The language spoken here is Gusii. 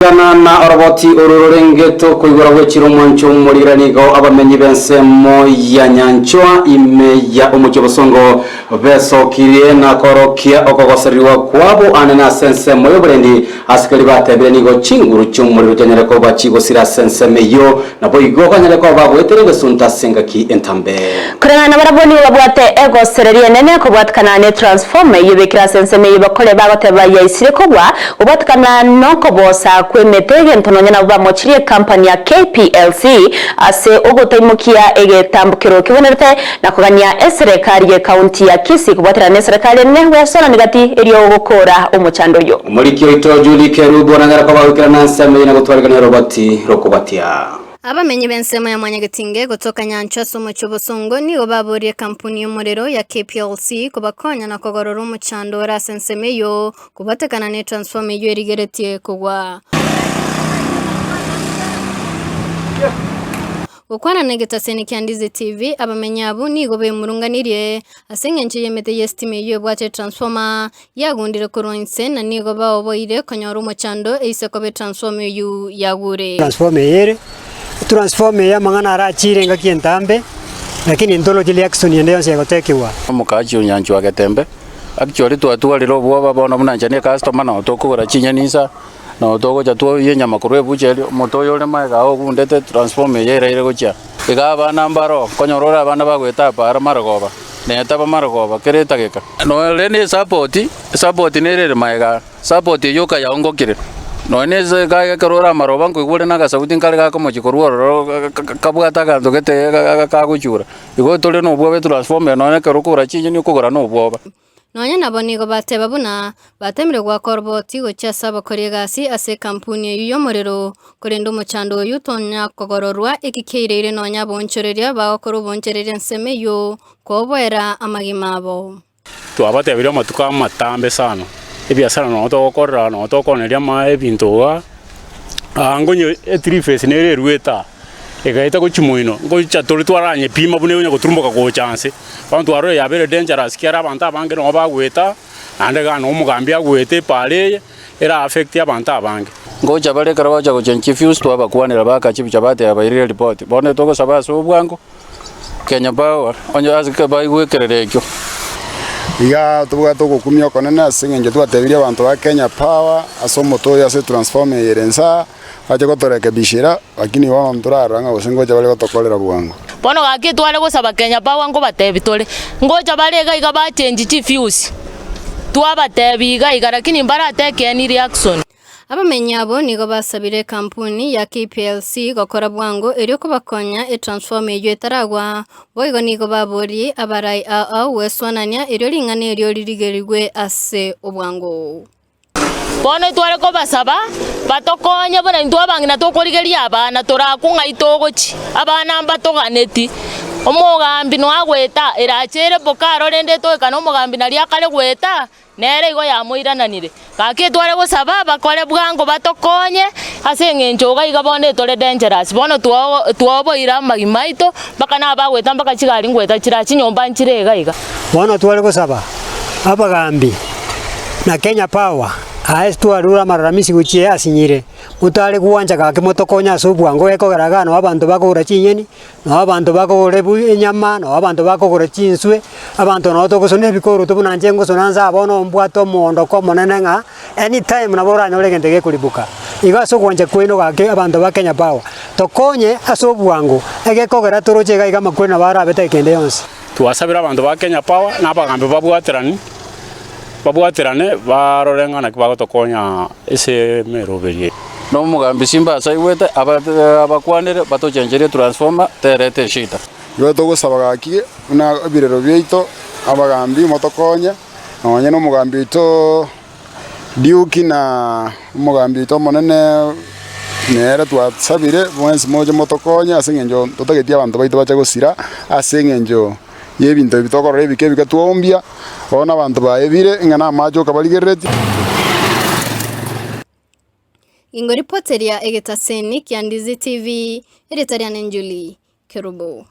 Gana na oroboti oro rorenge tokoigora gwechira omwancho omorira nigo abamenyi b'ensemo ya nyanchwa ime ya omochie obosongo besokirie na korokia okogoserigwa kwabo anene ase ensemo y'oborendi ase keria batebire nigo chinguru chi'omorero chianyare koba chigosira ase ensemo eyio naboigo banyare koba bagoetera egesunte ase engaki entambe. Koreng'ana nabarabwo nigo babwate egosereria enene kobwatikana ne transformer eyio ebekire ase ensemo eyio bakore bagoteba yaisire kogwa kobwatikana nokobosa kw'emete egento nonya nabwo bamochirie ecompany ya KPLC ase ogotaimokia egetambokero kebwenerete na kogania eserekari ye county ya Kisii kobwaterana neserekari enene gwesonani gati erio gokora omochando oyio. Omoriki oito Julie Kerubo nanyare koba goikerana ensemo eyio na gotwarigania oroboti rokobatia. Abamenyi b'ensemo ya Mwanyagetinge gotoka nyanchwa ase omochie o Bosongo nigo baborie ekampuni y'omorero ya KPLC kobakonya na kogorora omochando ore ase ensemo eyio kobwatekana ne transformer eyio erigeretie kogwa. Gokwana negetaseni kia Ndizi TV, abamenyi abwo nigo bemurunganirie ase engencho y'emete y'estima eyio ebwate etransformer Yagundire korwa inse, na nigo baoboire konyora omochando eise koba etransformer eyio yagure. Transformer eye ere, etransformer eye amang'ana arachiire engaki entambe, lakini ntoroche reaction ende yonsi egotekigwa. Omokaachi o Nyanchwa Getembe, Actually twatwarire obwoba bono buna inche ne ecustomer nabo tokogora chinyeni insa, nabo togocha twoyia enyama korwa ebucheri, omonto oyo ore magega ao ogundete transformer eye eraire gochia. Iga abana mbaro, okonyora ore abana bagoeta aba marogoba, netaba marogoba kera etageka. Nore ne esapoti, esapoti nere ere magega aa, esapoti eyio okayaongokire, nonye na ase iga ekero ore amaroba nkoigwa ore na agasauti nkare gakomochia korwa ororo kabwate aganto gete kagochura. Igo tore na obwoba etransformer nonye ekero okogora chinyeni okogora na obwoba. Nonya nabo nigo bateba buna batemire goaka oroboti gochia ase abakori egasi ase ekampuni eyio y'omorero, korende omochando oyio tonya kogororwa eki keireire nonya aboonchoreria bagokora oboonchoreria ensemo eyio koboera amagima abo. Twabatebirie amatuko amatambe sana, ebiasara nonye togokorera nonye tokooneria ama ebinto igaa, aa nkonye ethree phase nere eruete aa, egaeta gochia moino, ngocha tore twaranyepima buna ekonya goturumboka gocha nse. Bono twarorire yabeire dangerous ekiagera abanto abange nabo bagoeta, naende iga noo omogambi agoeta epaara eye, era affect abanto abange. Ngocha bare ekero bagocha gochenchia efuse twabakwanera baka chibicha bateba bairire eripoti. Bono togosaba ase obwango, Kenya Power onye ase baigwe ekerero ekio. Iga tobwate ogokumia okonene ase eng'encho twatebirie abanto ba Kenya Power ase omote oyo ase etransformer eye ere nsa aa, bache gotorekebishera lakini bono ntorarora ng'a gose ngocha bare gotokorera bwango. Bono gaki tware gosaba Kenya Power nkobatebi tore, ngocha bare iga iga bachengi chifuse, twabatebi iga iga lakini mbaratake any reaction. Abamenyi abwo nigo basabire ekampuni ya KPLC gokora bwango erio kobakonya etransformer eyio etaragwa. Boigo nigo baborie abarai ao ao gweswanania erio ring'ana erio ririgerigwe ase obwango. Bono tware kobasaba batokonye buna intwe abang'ina tokorigeria abana torakwe ng'ai togochia, abana mbatoganeti. Omogambi noagoeta erache ere boka aro rende etoekane omogambi naria akare goeta. Nere igo yamoirananire. Gaki tware gosaba bakore bwango batokonye ase eng'encho iga iga bono etore dangerous. Bono twoboire amagima aito mpaka nabagoeta mpaka chigari ngoeta chire aa chinyomba nchire iga iga. Bono tware gosaba abagambi na Kenya Power aye twarure amaroramisi gochia asinyire, motare gwancha gaki motokonye ase obwango gekogera igaa noo abanto bakogora chinyeni, Noo abanto bakogora ebu enyama, noo abanto bakogora chinswe, abanto noo togosona ebikoroto buna inche ngosona nse aa bono mbwate omoondoko omonene ng'a anytime nabo oranyore egento gekoribuka. Igo ase ogwancha kwaino gaki abanto ba Kenya Power, tokonye ase obwango, egekogera toroche iga iga amakweri nabo arabe tari kende yonsi. Twasabire abanto ba Kenya Power na abagambi babwaterani, babwaterane barore ng'a naki bagotokonya ase emeroberi eye. Na omogambi Simba asaigwete abakwanere batochencherie transformer terete eshida. Igo togosaba gaki buna ebirero biaito abagambi motokonye, nonye na omogambi oito Duke na omogambi oito omonene nere twasabire mwensi moche motokonye ase eng'encho totageti abanto baito bache gosira ase eng'encho y'ebinto ebi tokorora ebike ebike twaombia, bono abanto baebire ng'a namache okabarigereretie. Ingoripoteria egetaseni kia Ndizi TV, erieta riane Njuli Kerubo.